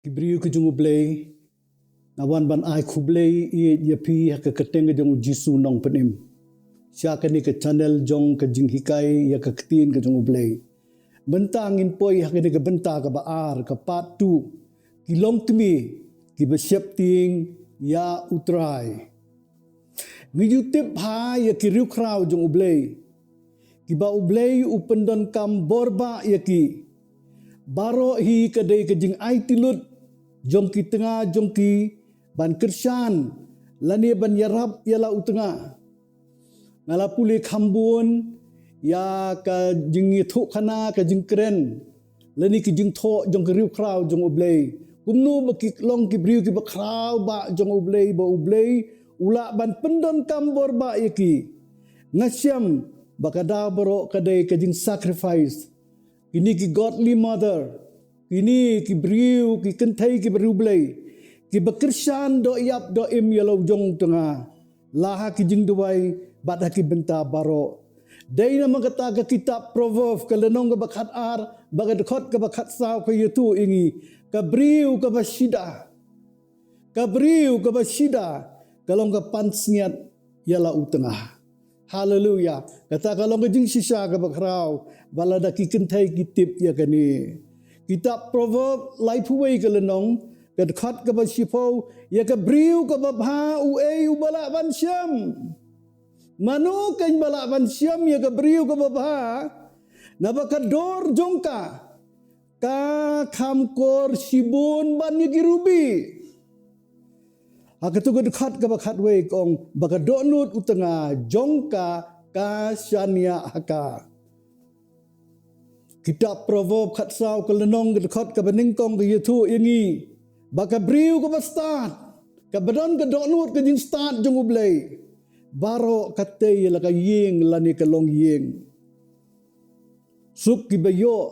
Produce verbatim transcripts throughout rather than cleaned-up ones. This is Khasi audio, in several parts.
Ki briew ki jong U Blei, nga wan ban ai khublei ïa phi ha ka kyrteng ka jong U Jisu Nongpynim. Sha kane ka channel jong ka jinghikai ïa ka ktien ka jong U Blei. Mynta ngin poi ha kane ka bynta kaba ar, ka part two. Ki longkmie kiba sheptieng ïa U Trai. Ngi ju tip bha ïa ki riewkhraw jong U Blei, kiba U Blei u pyndonkam bor bah ïa ki. Baroh hi ka dei ka jingaiti lut jong ki tnga jong ki ban kyrshan lane ban ïarap ïa la u tnga. Nga la pule kham bun ïa ka jingïathuhkhana, ka jingkren lane ki jingthoh jong ki riewkhraw jong U Blei. Kumno ba ki long ki briew kiba khraw bah jong U Blei, ba U Blei u lah ban pyndonkam bor bah ïa ki. Nga shem ba ka daw baroh ka dei ka jingsacrifice. Kine ki godly mother, kine ki briew, ki kynthei kiba riewblei, kiba kyrshan doh ïap doh im ïa la u jong u tnga, la ha ki jingduwai bad ha ki bynta baroh. Dei namar kata ka kitab Proverb ka lynnong kaba khatar bad ka dkhot kaba khatsaw ka ïathuh ïa ngi, ka briew kaba shida, ka briew kaba shida ka long ka pansngiat ïa la u tnga. Haleluya. Kata ka long ka jingshisha kaba khraw, ba lada ki kynthei ki tip ïa kane. Kitab Proverb laiphew wei ka lynnong, ka dkhot kaba shiphew, ïa ka briew kaba bha uei uba lah ban shem? Mano kein ba lah ban shem ïa ka briew kaba bha? Naba ka dor jong ka ka kham kor shibun ban ïa ki rubi. Ha katu ka dkhot kaba khatwei ka ong ba ka dohnud u tnga jong ka ka shaniah ha ka. Kitab Proverb khatsaw ka lynnong ka dkhot kaba nyngkong ka ïathuh ïa ngi ba ka briew kaba stad, kaba don ka dohnud ka jingstad jong U Blei, baroh ka tei la ka ïing lane ka longïing. Suk kiba ïoh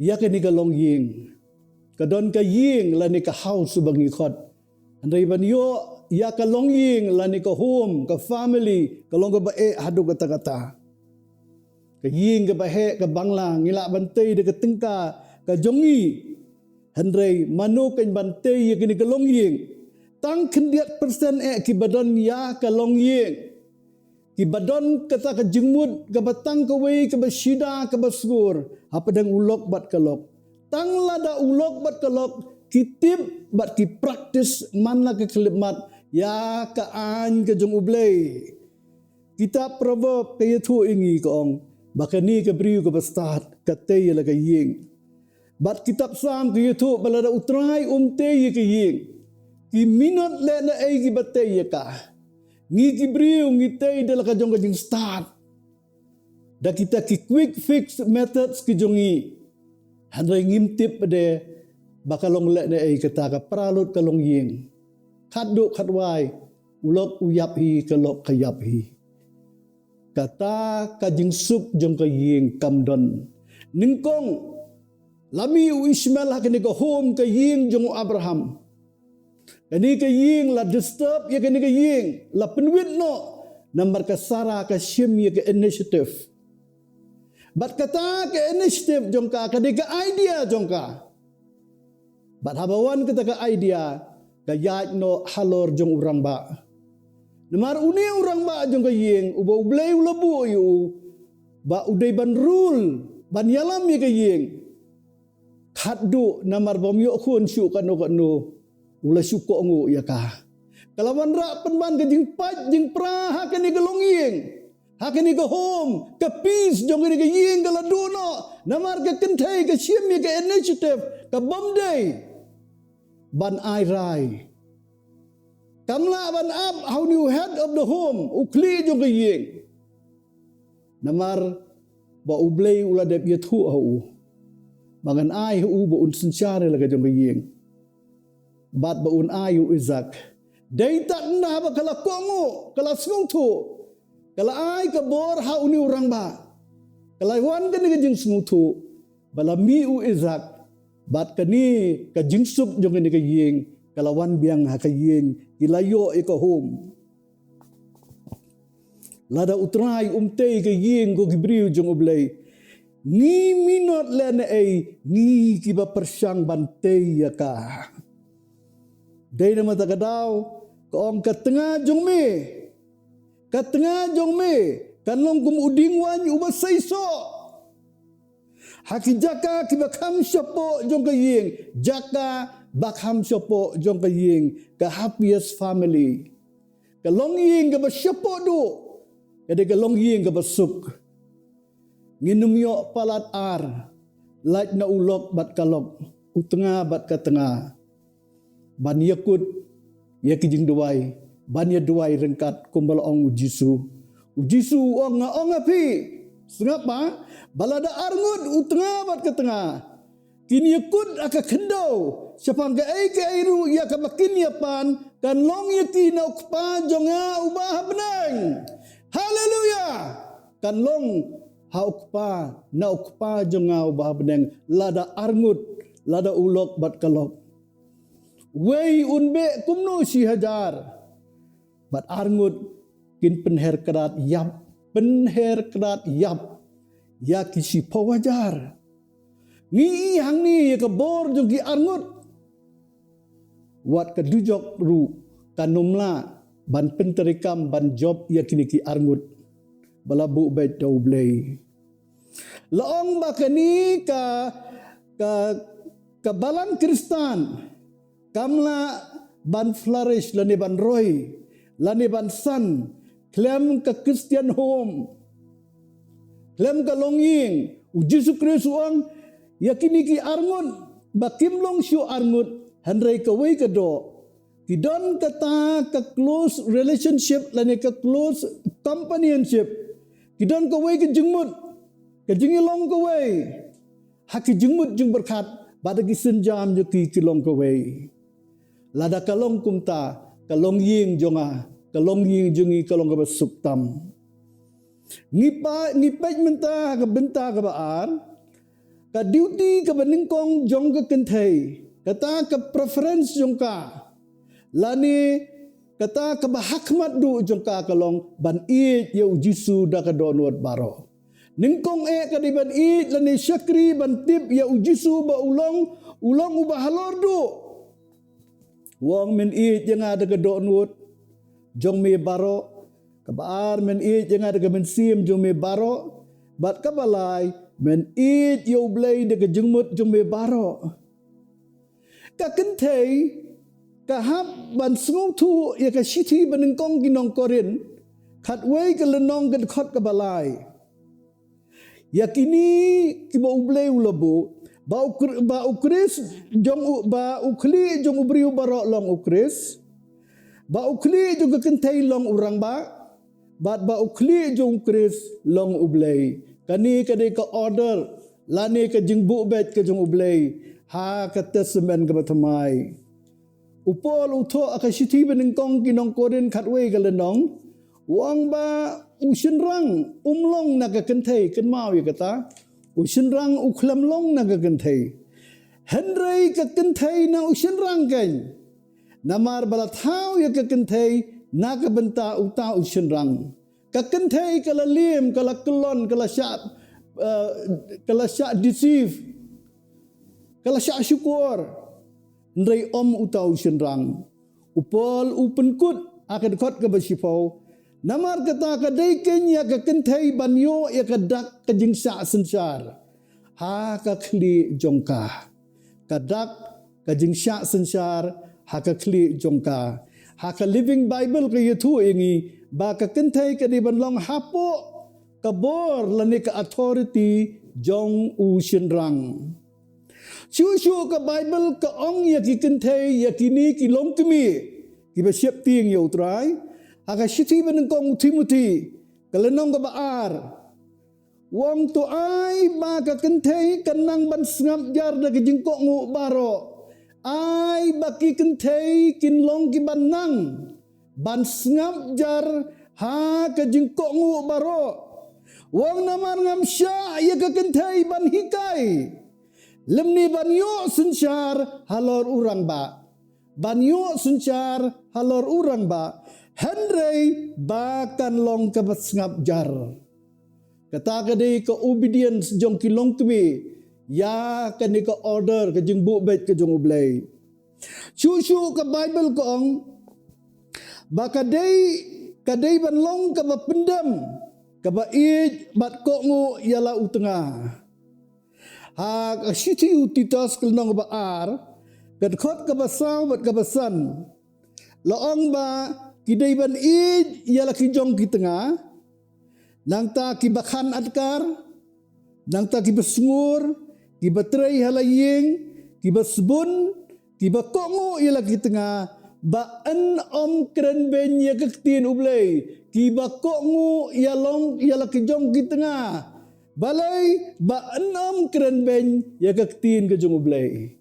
ïa kane ka longïing. Ka don ka ïing lane ka house ba ngi khot. Hynrei ban ïoh ïa ka longïing lane ka home, ka family, ka long kaba eh haduh katta katta. Ka ïing kaba heh, ka bangla, ngi lah ban tei da ka tyngka ka jong ngi. Hynrei mano kein ban tei ïa kane ka longïing? Tang khyndiat persen eh kiba don ïa ka longïing, kiba don kata ka jingmut kaba tang kawei, kaba shida, kaba sngur hapdeng u lok bad ka lok. Tang lada u lok bad ka lok ki tip bad ki practice man la ka khyllipmat ïa ka aiñ ka jong U Blei. Kitab Proverb ka ïathuh ïa ngi ka ong ba kane ka briew kaba stad ka tei ïa la ka ïing. Bad kitab Salm ka ïathuh ba lada U Trai um tei ïa ka ïing, ki minot lehnohei kiba tei ïa ka. Ngi ki briew ngi tei da la ka jong ka jingstad, da kita ki quick fix methods ki jong ngi. Hynrei ngim tip pat de ba ka long lehnohei kata ka pra lut ka longïing. Khatduh khatwai u lok u ïap hi, ka lok ka ïap hi. Kata ka jingsuk jong ka ïing kam don. Nyngkong la mih u Ishmael ha kane ka home, ka ïing jong u Abraham. Kane ka ïing la disturb ïa kane ka ïing, la pynwit noh. Namar ka Sarah ka shim ïa ka initiative. Bad kata ka initiative jong ka, ka dei ka idea jong ka. Bad haba wan kata ka idea, ka ïaid noh halor jong u rangbah. Namar une u rangbah jong ka ïing uba U Blei u la buh ïa u ba u dei ban rule, ban ïalam ïa ka ïing. Khatduh namar bym ïoh khun shuh katno katno, u la shu kohnguh ïa ka. Ka la wanrah pynban ka jingpait jingpra ha kane ka longïing, ha kane ka home. Ka peace jong kane ka ïing ka la duh noh namar ka kynthei ka shim ïa ka initiative ka bym dei ban ai rai. Kam lah ban ap ha une u head of the home, u khlieh jong ka ïing. Namar ba U Blei u la dep ïathuh ha u ba ngan ai ha u ba un synshar ïa la ka jong ka ïing bad ba un ai u Isaac. Dei tad nda ba ka la kohnguh, ka la sngewthuh, ka la ai ka bor ha une u rangbah, ka la wan kane ka jingsngewthuh ba la mih u Isaac. Bad kane ka jingsuk jong kane ka ïing ka la wan biang ha ka ïing, ki la ïoh ïa ka home. Lada U Trai um tei ka ïing ko ki briew jong U Blei, Ngi minot lehnohei, ngi kiba pyrshang ban tei ïa ka. Dei namar kata ka daw, ka ong ka tnga jong me. Ka tnga jong me, kan long kum u dieng waiñ uba seisoh. Ha ki jaka kiba kham shapoh jong ka ïing, jaka ba kham shapoh jong ka ïing, ka happiest family. Ka longïing kaba shapoh duh, ka dei ka longïing kaba suk. Ngin ym ïoh palat ar, lait na u lok bad ka lok, u tnga bad ka tnga. Ban ïakut, ïa ki jingduwai, ban ïaduwai ryngkat kumba la ong u Jisu. U Jisu u ong nga ong ha phi, sngap ba, ba lada arngut u tnga bad ka tnga kin ïakut ha ka khyndew, shaphang kaei kaei ruh ïa kaba kin ïapan, kan long ïa ki na u Kpa jong nga uba ha bneng. Haleluya! Kan long ha u Kpa, na u Kpa jong nga uba ha bneng, lada arngut, lada u lok bad ka lok. Wei un beh kumno shi hajar. Bad arngut kin pynher krat ïap, pynher krat ïap ïa ki shiphew hajar. Ngi i hangne ïa ka bor jong ki arngut. Wat ka dujok ruh kan ym lah ban pyntreikam ban jop ïa kine ki arngut ba la buh beit da U Blei. La ong ba kane ka, ka, ka balang Khristan kam lah ban flourish lane ban roi lane ban san khlem ka Christian home, khlem ka longïing. U Jisu Khrist u ong ïa kine ki arngut ba kim long shuh arngut hynrei kawei ka doh. Ki don kata ka close relationship lane ka close companionship. Ki don kawei ka jingmut, ka jingïalong kawei. Ha ki jingmut jingpyrkhat bad ha ki sienjam jong ki ki long kawei. Lada ka long kumta, ka longïing jong nga, ka longïing jong ngi ka long kaba suk tam. Ngi pa, ngi peit mynta ha ka bynta kaba ar, ka duty kaba nyngkong jong ka kynthei, kata ka preference jong ka, lane kata kaba hakhmat duh jong ka ka long ban ïeit ïa u Jisu da ka dohnud baroh. Nyngkong eh ka dei ban ïeit lane shakri ban tip ïa u Jisu ba u long, u long uba halor duh. U ong men ïeit ïa nga da ka dohnud jong me baroh. Kaba ar men ïeit ïa nga da ka mynsiem jong me baroh. Bad kaba lai men ïeit ïa U Blei da ka jingmut jong me baroh. Ka kynthei ka hap ban sngewthuh ïa ka shithi ba nyngkong ki nong Korinth, khatwei ka lynnong ka dkhot kaba lai. Ïa kine kiba U Blei u la buh, ba u Khr-, ba u Khrist jong u, ba u khlieh jong u briew baroh long u Khrist, ba u khlieh jong ka kynthei long u rangbah, bad ba u khlieh jong u Khrist long U Blei. Kane ka dei ka order lane ka jingbuh beit ka jong U Blei ha ka Testament kaba thymmai. U Paul u thoh ha ka shithi ba nyngkong ki nong Korinth khatwei ka lynnong, u ong ba u shynrang um long na ka kynthei, kynmaw ïa kata. U shynrang u khlem long na ka kynthei. Hynrei ka kynthei na u shynrang keiñ. Namar ba la thaw ïa ka kynthei na ka bynta uta u shynrang. Ka kynthei ka la liem, ka la kyllon, ka la shah, eh, ka la shah deceive, ka la shah shukor. Hynrei ym uta u shynrang. U Paul u pynkut ha ka dkhot kaba shiphew. Namar kata ka dei keiñ ïa ka kynthei ban ïoh ïa ka dak ka jingshah synshar ha ka khlieh jong ka. Ka dak ka jingshah synshar ha ka khlieh jong ka. Ha ka Living Bible ka ïathuh ïa ngi ba ka kynthei ka dei ban long hapoh ka bor lane ka authority jong u shynrang. Shuh shuh ka Bible ka ong ïa ki kynthei, ïa kine ki longkmie kiba sheptieng ïa U Trai. Ha ka shithi ba nyngkong u Timothi, ka lynnong kaba ar, u ong to ai ba ka kynthei kan nang ban sngap jar da ka jingkohnguh baroh. Ai ba ki kynthei kin long kiban nang ban sngap jar ha ka jingkohnguh baroh. U ong namar ngam shah ïa ka kynthei ban hikai lymne ban ïoh synshar halor u rangbah. Ban ïoh synshar halor u rangbah, hynrei ba kan long kaba sngap jar. Kata ka dei ka obedience jong ki longkmie ïa kane ka order, ka jingbuh beit ka jong U Blei. Shuh shuh ka Baibl ka ong ba ka dei, ka dei ban long kaba pyndem, kaba ïeit bad kohnguh ïa la u tnga. Ha ka shithi u Titus ka lynnong ba ar, ka dkhot kaba saw bad kaba san, la ong ba ki dei ban ïeit ïa la ki jong ki tnga, nangta kiba khan adkar, nangta kiba sngur, kiba trei ha la ïing, kiba sbun, kiba kohnguh ïa la ki tnga, ba yn ym kren beiñ ïa ka ktien U Blei, kiba kohnguh ïa long ïa la ki jong ki tnga. Balei? Ba yn ym kren beiñ ïa ka ktien ka jong U Blei.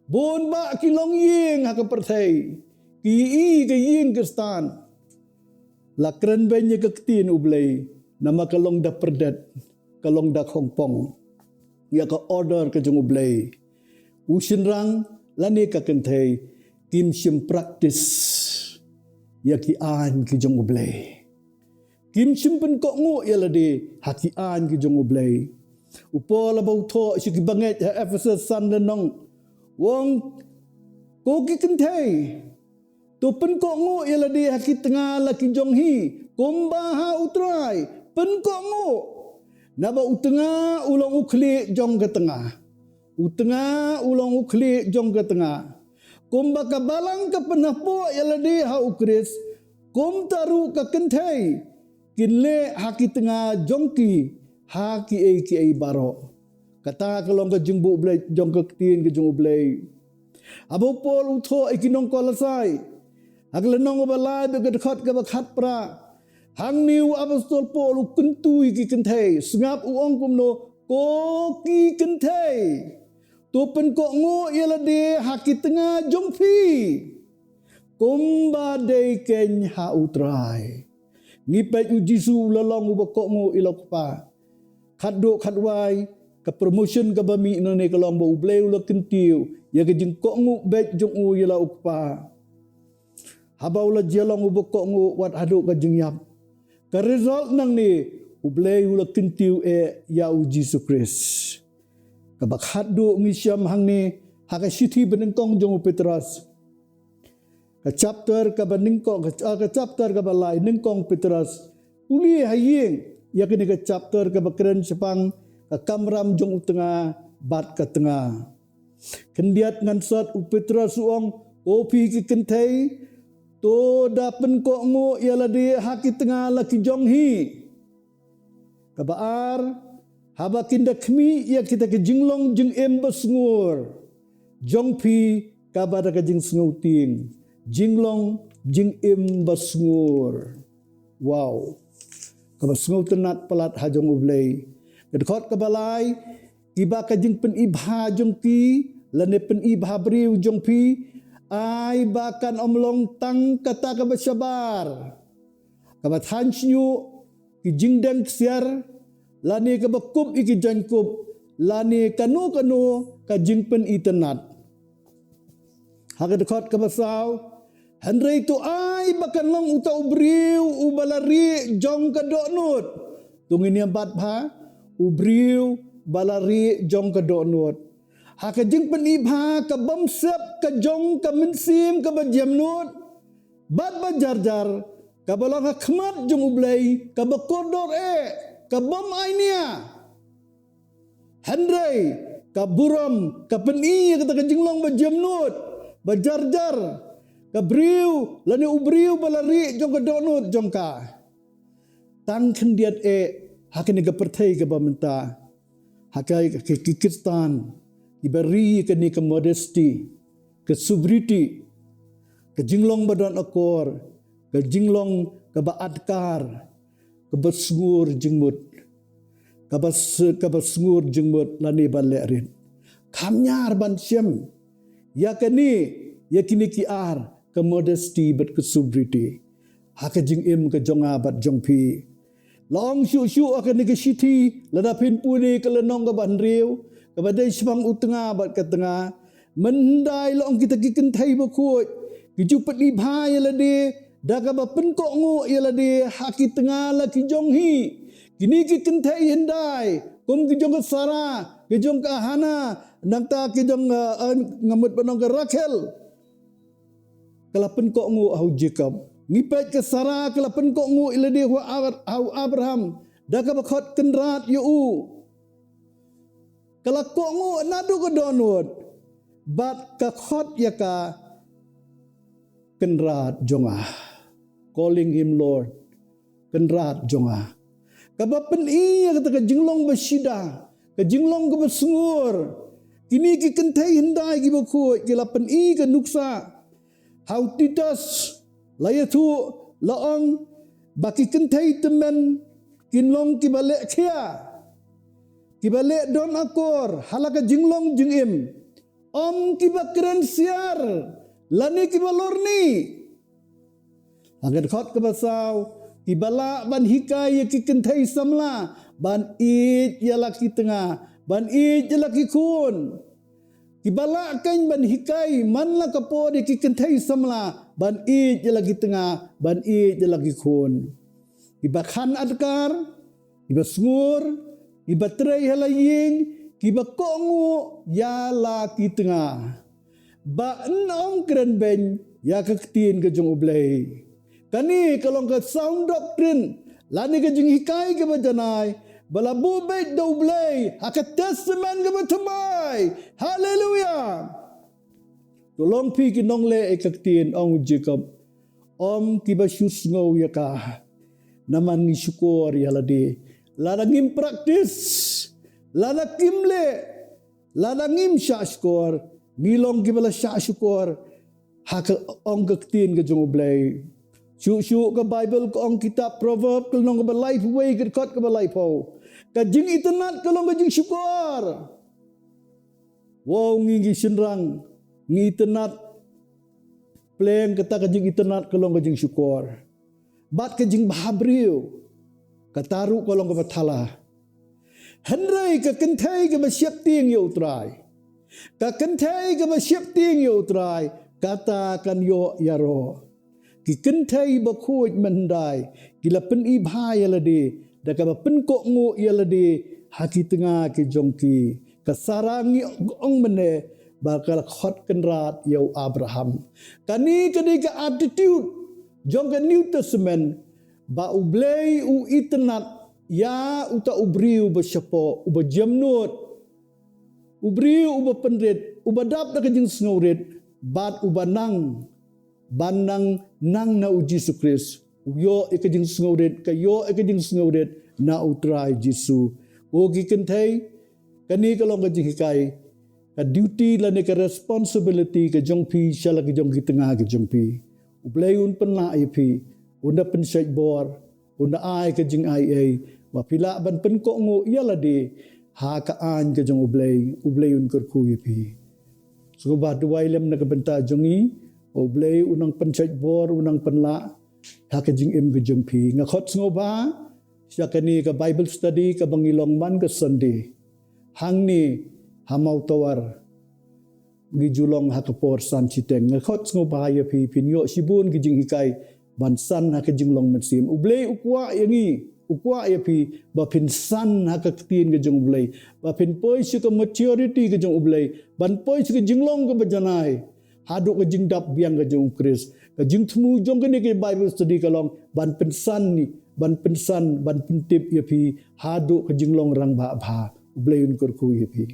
Bun bah ki longïing ha ka pyrthei, ki ïohi ka ïing Khristan la kren beiñ ïa ka ktien U Blei, namar ka long da pyrdet, ka long da khongpong ïa ka order ka jong U Blei. U shynrang lane ka kynthei kim shym practice ïa ki aiñ ki jong U Blei. Kim shym pynkohnguh ïa lade ha ki aiñ ki jong U Blei. U Paul haba u thoh sha ki bangeit ha Ephesus san lynnong, u ong, ko ki kynthei, to pynkohnguh ïa lade ha ki tnga la ki jong hi, kumba ha U Trai. Pynkohnguh. Naba u tnga u long u khlieh jong ka tnga. U tnga u long u khlieh jong ka tnga. Kumba ka balang ka pynhapoh ïa lade ha U Khrist, kumta ruh ka kynthei kin leh ha ki tnga jong ki ha kiei kiei baroh. Kata ka long ka jingbuh beit jong ka ktien ka jong U Blei. Haba u Paul u thoh ïa ki nong Kolosai ha ka lynnong kaba lai bad ka dkhot kaba khatphra, hangne u apostol Paul u kyntu ïa ki kynthei, sngap u ong kumno, ko ki kynthei, to pynkohnguh ïa lade ha ki tnga jong phi, kumba dei keiñ ha U Trai. Ngi peit U Jisu u la long uba kohnguh ïa la u Kpa. Khatduh khatwai, ka promotion kaba mih nangne ka long ba U Blei u la kyntiew ïa ka jingkohnguh beit jong u ïa la u Kpa. Haba u la jia long uba kohnguh wat haduh ka jingïap, ka result nangne, U Blei u la kyntiew eh ïa U Jisu Khrist. Kaba khatduh ngi shem hangne ha ka shithi banyngkong jong u Petros, ka chapter kaba nyngkong, ka, ka chapter kaba lai, nyngkong Petros. Pule ha ïing ïa kane ka chapter kaba kren shaphang ka kamram jong u tnga bad ka tnga. Khyndiat ngan sot, u Petros u ong, ko phi ki kynthei, to da pynkohnguh ïa lade ha ki tnga la ki jong hi. Kaba ar, haba kin da khmih ïa kita ki jinglong jingim basngur jong phi, kaba da ka jingsngewtieng, jinglong jingim basngur. Wow. Kaba sngewtynnat palat ha jong U Blei. Ka dkhot kaba lai, kiba ka jingpyni bha jong ki lane pyni bha briew jong phi, ai ba kan ym long tang kata kaba shabar, kaba thaiñ shñiuh, ki jingdeng ksiar, lane kaba kup ïa ki jaiñkup, lane kano kano ka jingpyni tynnat. Ha ka dkhot kaba saw, hynrei to ai ba kan long uta u briew uba la rieh jong ka dohnud. To ngin ïa bat bha, u briew ba la rieh jong ka dohnud. Ha ka jingpyni bha ka bym sep ka jong ka mynsiem kaba jemnud bad ba jarjar, kaba long ha khmat jong U Blei, kaba kordor eh, ka bym ainia. Hynrei ka burom, ka pyni ïa kata ka jinglong ba jemnud, ba jarjar, ka briew lane u briew ba la rieh jong ka dohnud jong ka. Tang khyndiat eh ha kane ka pyrthei kaba mynta, ha ka, ka, ka, ki Khristan kiba ri kane ka modesty, ka sobriety, ka jinglong ba don akor, ka jinglong kaba adkar, kaba sngur jingmut, kaba s-, kaba sngur jingmut lane ban leh rit. Kham ñiar ban shem ïa kane, ïa kine ki ar, ka modesty bad ka sobriety ha ka jingim ka jong nga bad jong phi. La ong shuh shuh ha kane ka shithi, lada phin pule ka lynnong kaba hynriew, kaba dei shaphang u tnga bad ka tnga. Mynhyndai la ong kita ki kynthei bakhuid ki ju pyni bha ïa lade da kaba pynkohnguh ïa lade ha ki tnga la ki jong hi, Kine ki kynthei hyndai, kum ki jong ka Sara, ki jong ka Hana, nangta ki jong, eh, eh, nga mut ban ong ka Rakhel. Ka la pynkohnguh ha u Jakob. Ngi peit ka Sara ka la pynkohnguh ïa lade ha u Abra-, ha u Abraham. Da kaba khot kynrad ïa u. Ka la kohnguh naduh ka dohnud. Bad ka khot ïa ka kynrad jong nga. Calling him Lord. Kynrad jong nga. Kaba pyni ïa kata ka jinglong ba shida, ka jinglong kaba sngur. Kine ki kynthei hyndai kiba khuid, ki la pyni ka nuksa. Ha u Titus, la ïathuh, la ong, ba ki kynthei tymmen, kin long kiba leh khia. Kiba leh don akor, ha la ka jinglong jingim. Ym kiba kren siar, lane kiba lorni. Ha ka dkhot kaba saw, kiba lah ban hikai ïa ki kynthei samla, ban ïeit ïa la ki tnga, ban ïeit ïa la ki khun. Kiba lah kein ban hikai, man la ka por ïa ki kynthei samla, ban ïeit ïa la ki tnga, ban ïeit ïa la ki khun. Kiba khan adkar, kiba sngur, kiba trei ha la ïing, kiba kohnguh ïa la ki tnga. Ba yn ym kren beiñ ïa ka ktien ka jong U Blei. Kane ka long ka sound doctrine, lane ka jinghikai kaba janai, ba la buh beit da U Blei, ha ka Testament kaba thymmai. Haleluia! To long phi ki nongleh ïa ka ktien, ong u Jakob. Ym kiba shu sngew ïa ka. Namar ngi shukor ïa lade. Lada ngim practice. Lada kim leh. Lada ngim shah shukor. Ngi long kiba la shah shukor. Ha ka ong ka ktien ka jong U Blei. Shuh shuh ka Bible ka ong kitab Proverb ka lynnong kaba laiphew wei ka dkhot kaba laiphew. Ka jingitynnad ka long ka jingshukor. Wow, ngi ngi shynrang, ngi itynnad. Pleng kata ka jingitynnad ka long ka jingshukor. Bad ka jingbhabriew, kata ruh ka long kaba thala. Hynrei ka kynthei kaba sheptieng ïa U Trai. Ka kynthei kaba sheptieng ïa U Trai, kata kan ïoh ïaroh. Ki kynthei bakhuid mynhyndai, ki la pyni bha ïa lade, da kaba pynkohnguh ïa lade, ha ki tnga ki jong ki. Ka Sara ngi ong mynne, ba ka la khot kynrad ïa u Abraham. Kane ka dei ka attitude, jong ka New Testament, ba U Blei u itynnad, ïa uta u briew ba shapoh, uba jemnud. U briew uba pynrit, uba dap da ka jingsngewrit, bad uba nang, ban nang, nang na u Jisu Khrist. U ïoh ïa ka jingsngewrit, ka ïoh ïa ka jingsngewrit, na U Trai Jisu. Ko ki kynthei, kane ka long ka jinghikai, ka duty lane ka responsibility ka jong phi, sha la ka jong ki tnga ka jong phi. U Blei un pynlah ïa phi, un da pynshait bor, un da ai ka jingai ei, ba phi lah ban pynkohnguh ïa lade, ha ka aiñ ka jong U Blei, U Blei un kyrkhu ïa phi. Sngewbha duwai lem na ka bynta jong ngi, U Blei un nang pynshait bor, un nang pynlah, ha ka jingim ka jong phi. Nga khot sngewbha, sha kane ka Bible study kaba ngi long man ka Sunday. Hangne, ha Mawtawar. Ngi ju long ha ka por san shiteng. Nga khot sngewbha ïa phi, phin ïoh shibun ki jinghikai, ban san ha ka jinglong mynsiem. U Blei u kwah ïa ngi, u kwah ïa phi, ba phin san ha ka ktien ka jong U Blei. Ba phin poi sha ka maturity ka jong U Blei. Ban poi sha ka jinglong kaba janai. Haduh ka jingdap biang ka jong U Khrist. Ka jingthmu jong kane ka Bible study ka long, ban pynsan ni, ban pynsan, ban pyntip ïa phi, haduh ka jinglong rangbah bha. U Blei un kyrkhu ïa phi.